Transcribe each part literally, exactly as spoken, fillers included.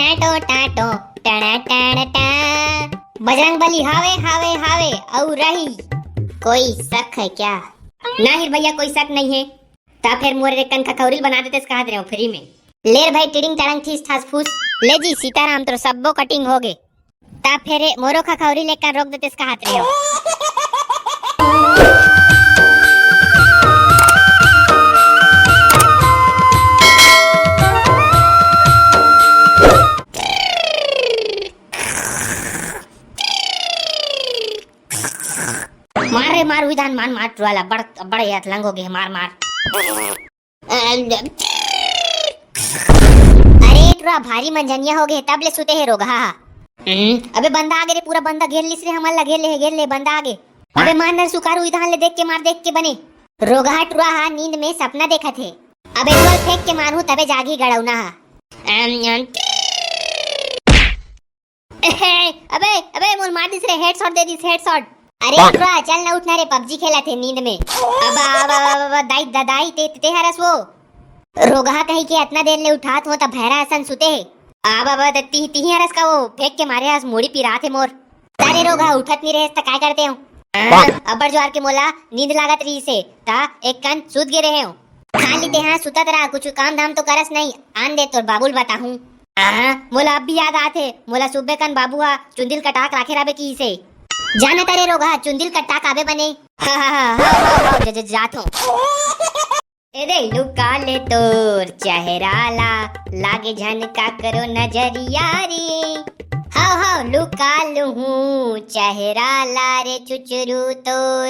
टाटो टाटो, टड़ा टड़ा टा। बजरंग बली हावे, हावे, हावे, अउ रही। कोई शक है क्या? नहीं भैया, कोई शक नहीं है। ता फेर मोर एक कन खखौरी बना देतेस कहत रहे हो free में। ले रे भाई, टिडिंग टड़ंग ठीस ठास फूस। ले जी सीताराम, तोर सब्बो cutting हो गे। ता फेर ए मोरो खखौरी ले कन रोक देतेस कहत रहे हो। मार रे मार, उही धान मार, मार टुरा ला, बड़, बड़ ये अतलंग हो गे, मार, मार। अरे टुरा, भारी मंझनिया हो गे, तब ले सुते हे रोगहा। हम्म, अबे बंदा आ गे रे, पूरा बंदा घेर लिस रे, हमन ला घेर ले हे, घेर ले, बंदा आ गे। अबे मार न रे सुकारू, उही धान ले देख के मार, देख के बने। रोगहा टुरा हा नींद में सपना देखत हे। अबे टुरा फेंक के मारहूं तबे जागी गड़ौना हा। अम, अम, अबे, अबे, मोर मार दिस रे, headshot दे दिस, headshot। अरे, टुरा, चल ना, उठ ना रे, PUBG खेलत हे नींद में। अबा, अबा, अबा, अबा, दाई, दा-, दाई, ते, ते हरस वो। रोगहा कहीं के अतना देर ले उठात हो, त भैरा असन सुते हे। अबा, अबा, द-, ती, तिही हरस का वो, फेंक के मारे हस, मुड़ी पिरात हे मोर। अरे रोगहा, उठत नहीं रहे, त काय करते हो? हाँ, अब्बड़ जोर के मोला नींद लागत रहिस हे, त एक कन सुत गे रहे हो। खाली तेहा सुतत रहा, कुछ काम धाम तो करस नहीं। आन दे तोर बाबू ल बताहूं। हाँ, मोला अब भी याद आत हे, मोला सुबे कन बाबू हा चुंदी ल कटाक राखे रहिबे किहिस हे। जाना तारे रोगहा, चुंदी ल कटाक आबे बने। हाँ, हाँ, हाँ, हाँ, हाँ, हाँ, ज-, ज-, जात हो। ए दे लुका ले तोर चेहरा ला, लागे झन काकरो नजरिया रे। हाव, हाव, लुका लूहूं चेहरा ला रे चुचरू तोर।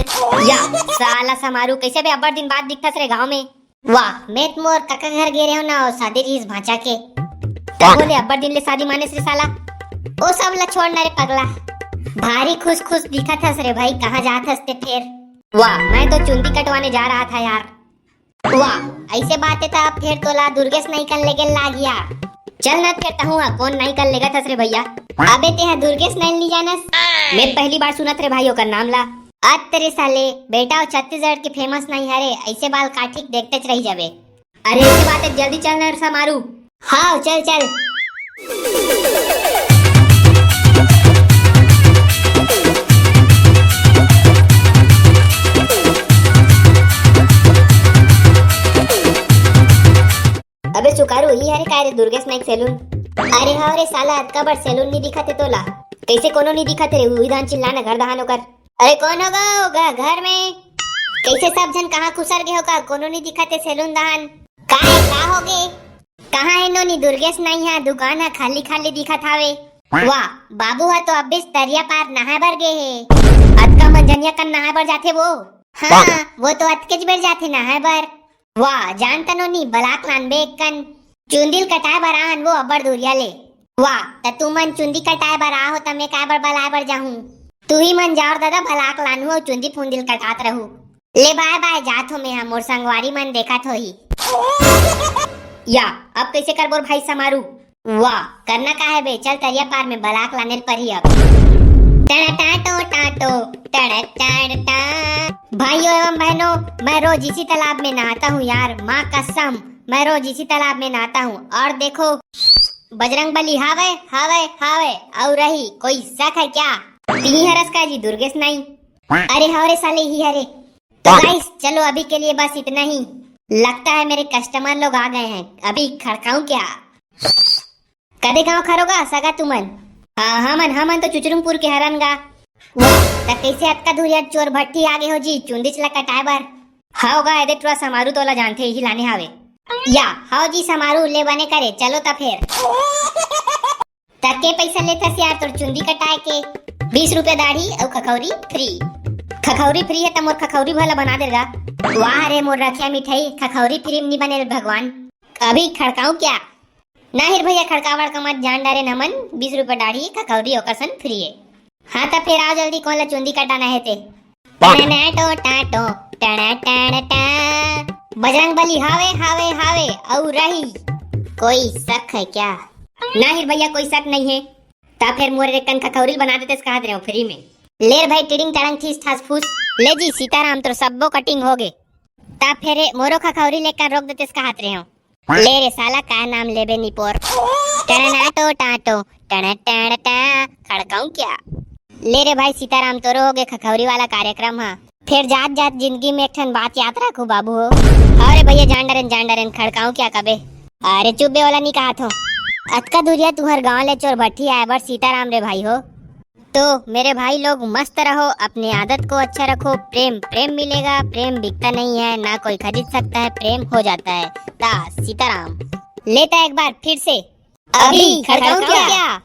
या, साला समारू, कैसे बे अब्बड़ दिन बाद दिखथस रे गांव में? वाह, मैं त मोर कका घर गे रहेंव ना, ओ शादी रिहिस भांचा के। तब बोले अब्बड़ दिन ले शादी मानेस रे साला। ओ सब ला छोड़ ना रे पगला। भारी खुश खुश दिखत हस रे भाई, कहाँ जात हस ते फेर? वाह, मैं तो चुंदी कटवाने जा रहा था यार। वाह, ऐसे बात है त फेर तोला दुर्गेश नाई कन लेगे लागिया। चल ना फेर तहूं हा, कोन नाई कन लेगत हस रे भैया? अबे तेहा दुर्गेश नाई ल नी जानस? मैं पहली बार सुनत रे भाई ओकर नाम ला। अत तेरे साले, बेटा वो छत्तीसगढ़ के famous नाई हरे, ऐसे बाल काठी के देखतेच रही जाबे। अरे ऐसे बात है, जल्दी चल ना रे समारू। हाव, चल, चल। अबे सुकारू, इही हरे काय रे दुर्गेश नाई के सैलून? अरे हाव रे साला, अतका बड़ सैलून नी दिखत हे तोला? कैसे कोनो नी दिखत हे रे? उही धान चिल्ला ना, घर दहान ओकर। अरे कोन हो गा, गा घर में? कैसे सब झन कहाँ खुसर गे हो का? कोनो नी दिखत हे सैलून दहान। काय, का हो गे? कहाँ हे नोनी, दुर्गेश नाई हा, दुकान हा खाली खाली दिखत हावे। वाह, बाबू हा तो अब्बेच तरिया पार नहाय बर गे हे। अतका मंझनिया कन नहाय बर जाथे वो? हाँ, वो तो अतकेच बेर जाथे नहाय बर। वाह, जान त नोनी, बलाक लानबे एक कन। चुंदी ल कटाय बर आहन वो अब्बड़ दूरिया ले। वाह, त तुमन चुंदी कटाय बर आहो त मैं काय बर बलाय बर जाहूं? तुही मन जाओ दादा, बलाक लानहू अउ चुंदी फुंदी ल कटात रहू। ले बाय बाय, जात हो मैं हा, मोर संगवारी मन देखत होही। या, अब कैसे करबो रे भाई समारू? वाह, करना का है बे, चल तरिया पार में बलाक लाने ल परही अब। टड़ा टाटो टाटो, टड़ा टाड़ टा। भाइयों एवं बहनों, मैं रोज इसी तालाब में नहाता हूँ यार, माँ कसम, मैं रोज इसी तालाब में नहाता हूँ। और देखो, बजरंग बली हावे, हावे, हावे, अउ रही, कोई शक है क्या? तिही हरस का जी दुर्गेश नाई? अरे हाव रे साले, ही हरे। तो गाइस, चलो अभी के लिए बस इतना ही। लगता है मेरे कस्टमर लोग आ गए हैं, अभी खड़काऊं क्या? कदे गांव खरोगा सगा तुमन? हाँ, हमन, हमन तो चुचरुंगपुर के हरन गा। वो, त कैसे अतका दूरिया चोर भट्टी आ गए हो जी, चुंदीच ला कटाए बर? हाव गा, एदे टुरा समारू तोला जानथे, इही लाने हावे। या, हाव जी समारू, ले बने करे, चलो त फेर। त के पैसा लेथस यार तोर चुंदी कटाए के? बीस रुपया दाढ़ी अउ खखौरी free। खखौरी free है त मोर खखौरी भला बना देगा। वाह रे मोर रखिया मिठाई, खखौरी free में नी बने रे भगवान। अभी खड़काऊं क्या? ना हिर भैया, खड़का वड़का मत, जान डारे नमन, बीस रुपया दाढ़ी, खखौरी ओकर सन free है। हाँ त फेर आओ जल्दी, कोन ला चुंदी कटाना है ते। टना टो टा टो, टना टन टा। बजरंग बली हावे, हावे, हावे, अउ रही। कोई शक है क्या? ना हिर भैया, कोई शक नहीं है। ता फेर मोर एक कन खखौरी बना देतेस कहत रहे हो free में। ले रे भाई, टिडिंग टड़ंग ठीस ठास फूस। ले जी सीताराम, तोर सब्बो cutting हो गे। ता फेर ए मोरो खखौरी लेकर रोक देतेस कहत रहे हो। ले रे साला, का नाम लेबे निपोर। टणनाटो टाटो, टण टण टा, खड़काऊं क्या? ले रे भाई सीताराम, तोरो होगे खखौरी वाला कार्यक्रम हा। फेर जात जात जिंदगी में एक ठन बात याद रखो बाबू हो। अरे भैया जान डरेन, जान डरेन, खड़काऊं क्या कबे? अरे चुप बे, ओला नी कहा थो। अतका दूरिया तुहर गांव ले चोर भट्ठी आए बर सीताराम रे भाई हो। तो मेरे भाई लोग मस्त रहो, अपनी आदत को अच्छा रखो। प्रेम प्रेम मिलेगा, प्रेम बिकता नहीं है, ना कोई खरीद सकता है, प्रेम हो जाता है। ता सीताराम। लेता एक बार फिर से। अभी खड़काऊं क्या?